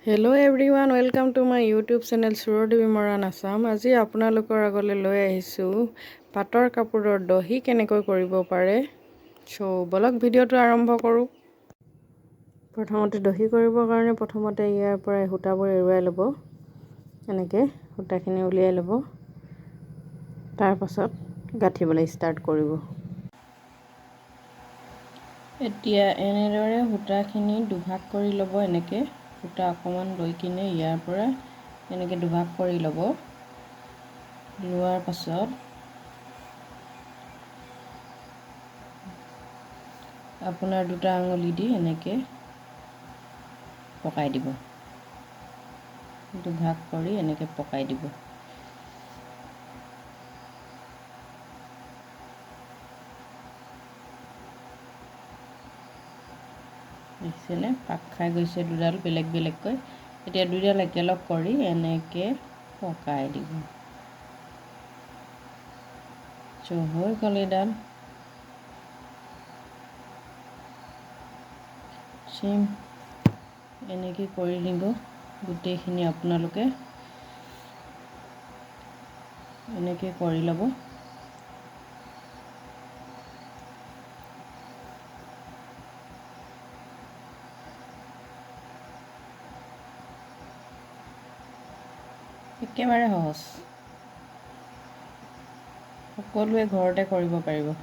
Hello everyone, welcome to my YouTube channel Surdevi Moran Assam. আজি আপোনালোকৰ আগলৈ লৈ আহিছোঁ পাটৰ কাপোৰৰ দহি কেনেকৈ কৰিব পাৰে। চ' বলক, ভিডিঅ'টো আৰম্ভ কৰোঁ। প্ৰথমতে দহি কৰিবৰ কাৰণে প্ৰথমতে ইয়াৰ পৰা সূতাবোৰ এৰুৱাই ল'ব। এনেকৈ সূতাখিনি উলিয়াই ল'ব। তাৰপাছত গাঁঠিবলৈ ষ্টাৰ্ট কৰিব। এতিয়া এনেদৰে সূতাখিনি দুভাগ কৰি ল'ব। এনেকৈ সূতা অকণমান লৈ কিনে ইয়াৰ পৰা এনেকৈ দুভাগ কৰি ল'ব। লোৱাৰ পাছত আপোনাৰ দুটা আঙুলি দি এনেকৈ পকাই দিব। দুভাগ কৰি এনেকৈ পকাই দিব। দেখিছেনে, পাক খাই গৈছে দুডাল বেলেগ বেলেগকৈ। এতিয়া দুইডাল একেলগ কৰি এনেকৈ পকাই দিব। চ' হৈ গ'ল এইডাল। চেম এনেকৈ কৰি দিব গোটেইখিনি। আপোনালোকে এনেকৈ কৰি ল'ব। একেবাৰে সহজ, সকলোৱে ঘৰতে কৰিব পাৰিব।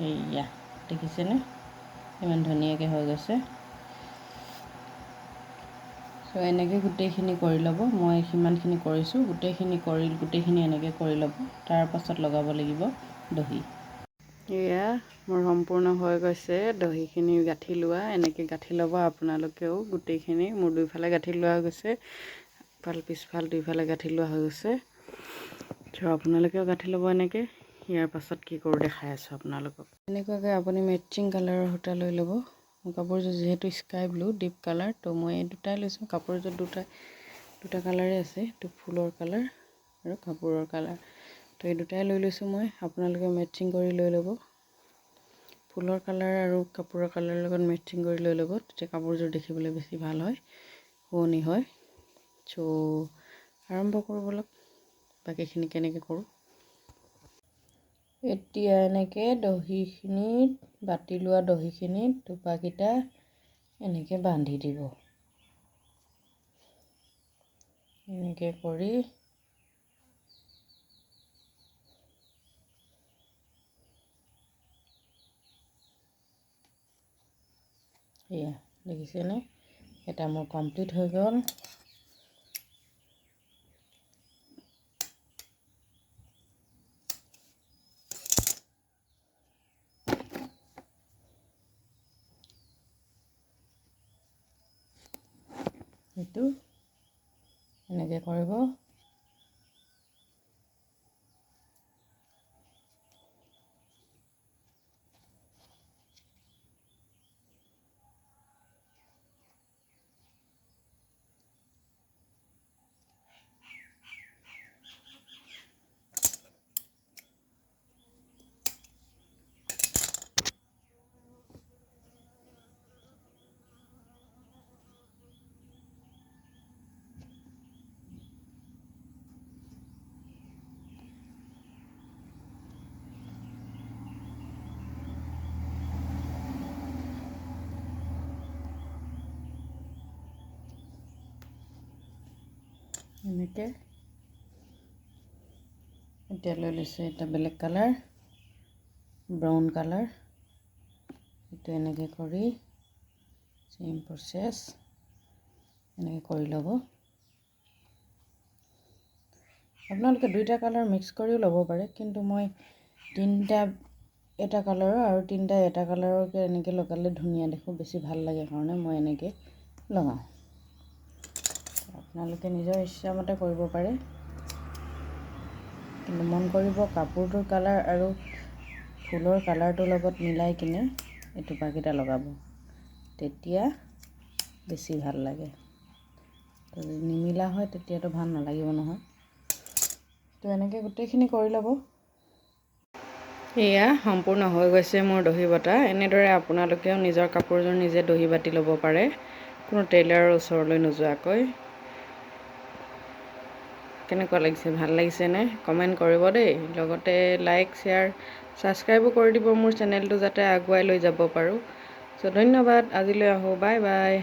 এইয়া দেখিছেনে, ইমান ধুনীয়াকৈ হৈ গৈছে। চ' এনেকৈ গোটেইখিনি কৰি ল'ব। মই সিমানখিনি কৰিছোঁ। গোটেইখিনি কৰি গোটেইখিনি এনেকৈ কৰি ল'ব। তাৰপাছত লগাব লাগিব দহি। এয়া মোৰ সম্পূৰ্ণ হৈ গৈছে দহিখিনি গাঁঠি লোৱা। এনেকৈ গাঁঠি ল'ব আপোনালোকেও গোটেইখিনি। মোৰ দুইফালে গাঁঠি লোৱা হৈ গৈছে, ফাল পিছফাল দুইফালে গাঁঠি লোৱা হৈ গৈছে। চ' আপোনালোকেও গাঁঠি ল'ব এনেকৈ। ইয়াৰ পাছত কি কৰোঁ দেখাই আছোঁ আপোনালোকক। এনেকুৱাকৈ আপুনি মেটচিং কালাৰৰ সূতা লৈ ল'ব। মোৰ কাপোৰযোৰ যিহেতু স্কাই ব্লু ডিপ কালাৰ, ত' মই এই দুটাই লৈছোঁ। কাপোৰযোৰ দুটা কালাৰে আছে, এইটো ফুলৰ কালাৰ আৰু কাপোৰৰ কালাৰ। তো এই দুটাই লৈ লৈছোঁ মই। আপোনালোকে মেটচিং কৰি লৈ ল'ব। ফুলৰ কালাৰ আৰু কাপোৰৰ কালাৰৰ লগত মেটচিং কৰি লৈ ল'ব, তেতিয়া কাপোৰযোৰ দেখিবলৈ বেছি ভাল হয়, শুৱনি হয়। চ' আৰম্ভ কৰোঁ ব'লক, বাকীখিনি কেনেকৈ কৰোঁ। এতিয়া এনেকৈ দহিখিনিত, বাতি লোৱা দহিখিনিত টোপাকেইটা এনেকৈ বান্ধি দিব। এনেকৈ কৰি এয়া দেখিছেনে, এটা মোৰ কমপ্লিট হৈ গ'ল। এইটো এনেকৈ কৰিব। এনেকৈ এতিয়া লৈ লৈছোঁ এটা বেলেগ কালাৰ, ব্ৰাউন কালাৰ। এইটো এনেকৈ কৰি চেম প্ৰচেছ এনেকৈ কৰি ল'ব। আপোনালোকে দুইটা কালাৰ মিক্স কৰিও ল'ব পাৰে, কিন্তু মই তিনিটা এটা কালাৰৰ আৰু তিনিটা এটা কালাৰকে এনেকৈ লগালে ধুনীয়া দেখোঁ, বেছি ভাল লাগে কাৰণে মই এনেকৈ লগাওঁ। আপোনালোকে নিজৰ ইচ্ছামতে কৰিব পাৰে, কিন্তু মন কৰিব কাপোৰটোৰ কালাৰ আৰু ফুলৰ কালাৰটোৰ লগত মিলাই কিনে এই টোপাকেইটা লগাব, তেতিয়া বেছি ভাল লাগে। যদি নিমিলা হয় তেতিয়াতো ভাল নালাগিব নহয়। তো এনেকৈ গোটেইখিনি কৰি ল'ব। এয়া সম্পূৰ্ণ হৈ গৈছে মোৰ দহি বটা। এনেদৰে আপোনালোকেও নিজৰ কাপোৰযোৰ নিজে দহি বাতি ল'ব পাৰে, কোনো টেইলাৰৰ ওচৰলৈ নোযোৱাকৈ। কেনেকুৱা লাগিছে? ভাল লাগিছেনে? কমেণ্ট কৰিব দেই। লগতে লাইক, শ্বেয়াৰ, ছাবস্ক্ৰাইবো কৰি দিব মোৰ চেনেলটো, যাতে আগুৱাই লৈ যাব পাৰোঁ। চ' ধন্যবাদ, আজিলৈ আহোঁ, বাই বাই।